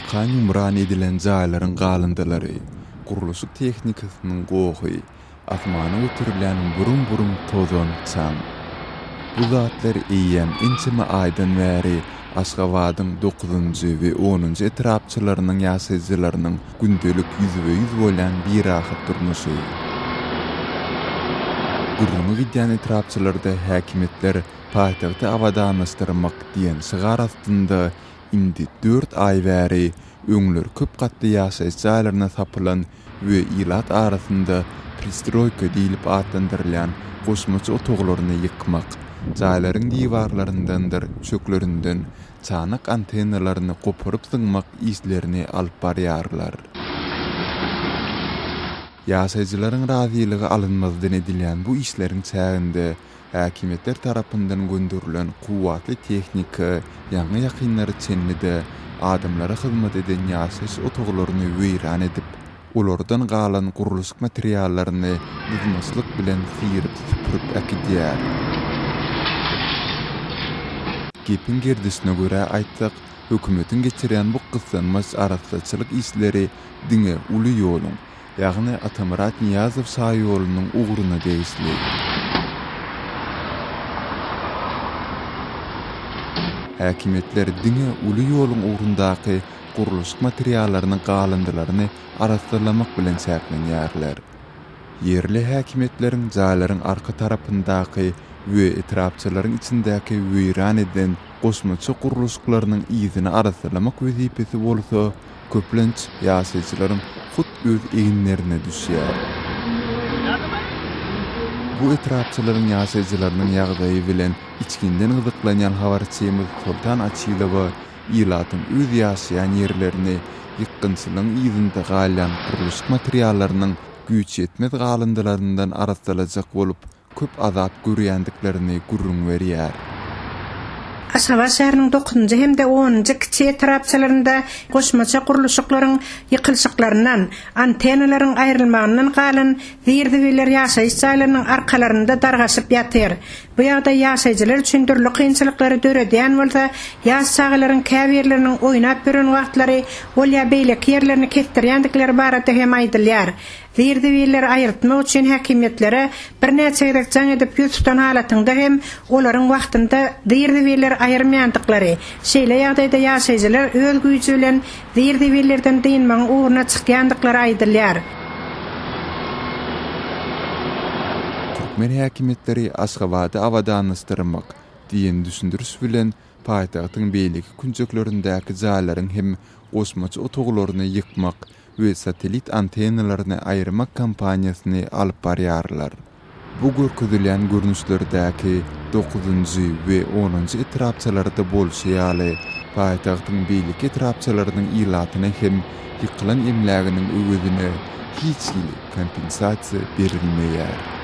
Ýykan-ýumran edilen jaýlaryň galyndylary, gurluşyk tehnikasynyň gohy, asmana göterilýän burum-burum tozan, çaň. Bu zatlar eýýäm ençeme aýdan bäri Aşgabadyň dokuzynjy we onunjy etrapçalarynyň ýaşaýjylarynyň gündelik ýüzbe-ýüz bolýan birahat durmuşy. Gürrüňi gidýän etrapçalarda häkimiýetler paýtagty abadanlaşdyrmak diýen şygar astynda indi dört aý bäri öňler köp gatly ýaşaýyş jaýlaryna sapylan we ilat arasynda pristroýka diýlip atlandyrylýan goşmaça otaglaryny ýykmak, jaýlaryň diwarlaryndandyr çöklerinden çanak antennalaryny goparyp zyňmak işlerini alyp barýarlar. Ýaşaýjylaryň razylygy alynmazdan edilýän bu işleriň çäginde häkimiýetler tarapyndan gönderilen kuwwatly tehnika ýaňy-ýakynlara çenli-de adamlara hyzmat eden ýaşaýyş otaglaryny weýran edip, olardan galan gurluşyk materiallaryny dyzmaçlyk bilen syryp-süpürip äkidýär. Gepiň gerdişine görä aýtsak, hökümetiň geçirýän bu gyssanmaç arassaçylyk işleri diňe uly ýoluň, ýagny Atamyrat Nyýazow şaýolunyň ugruna degişli. Häkimiýetler diňe uly ýoluň ugrundaky gurluşyk materiallarynyň galyndylaryny arassalamak bilen çäklenýärler. Ýerli häkimiýetleriň jaýlaryň arka tarapyndaky we etrapçalaryň içindäki weýran eden goşmaça gurluşyklarynyň yzyny arassalamak wezipesi bolsa köplenç ýaşaýjylaryň hut öz eginlerine düşýär. Bu etrapçalaryň ýaşaýjylarynyň ýagdaýy bilen içginden gyzyklanýan habarçymyz Soltan Açylowa ilatyň öz ýaşaýan ýerlerini ýykgynçylygyň yzynda galýan gurluşyk materiallarynyň güýçýetmez galyndylaryndan arassalajak bolup köp azap görýändiklerini gürrüň berýär. Aşgabat şäheriniň dokuzynjy hem-de onunjy kiçi etrapçalarynda goşmaça gurluşyklaryň ýykylyşyklaryndan, antennalaryň aýrylmagyndan galan zir-zibiller ýaşaýyş jaýlarynyň arkalarynda dargaşyp ýatyr. Bu ýagdaý ýaşaýjylar üçin dürli kynçylyklary döredýän bolsa, ýaş çagalaryň käbirleriniň oýnap ýören wagtlary ol ýa beýleki ýerlerini kesdirýändikleri barada hem aýdylýar. Zir-zibilleri aýyrtmak üçin häkimiýetlere birnäçe gezek jaň edip ýüz tutan halatyňda hem olaryň wagtynda zir-zibilleri aýyrmaýandyklary, şeýle ýagdaýda ýaşaýjylar öz güýji bilen zir-zibillerden dynmagyň ugruna çykýandyklary aýdylýar. Türkmen häkimiýetleri Aşgabady abadanlaşdyrmak diýen düşündiriş bilen paýtagtyň beýleki künjeklerindäki jaýlaryň hem goşmaça otaglaryny ýykmak we satellit antennalaryny aýyrmak kampaniýasyny alyp barýarlar. Bu görkezilýän görnüşlerdäki dokuzynjy we onunjy etrapçalarda bolşy ýaly, paýtagtyň beýleki etrapçalarynyň ilatyna hem ýykylan emläginiň öwezine hiç hili kompensasiýa berilmeýär.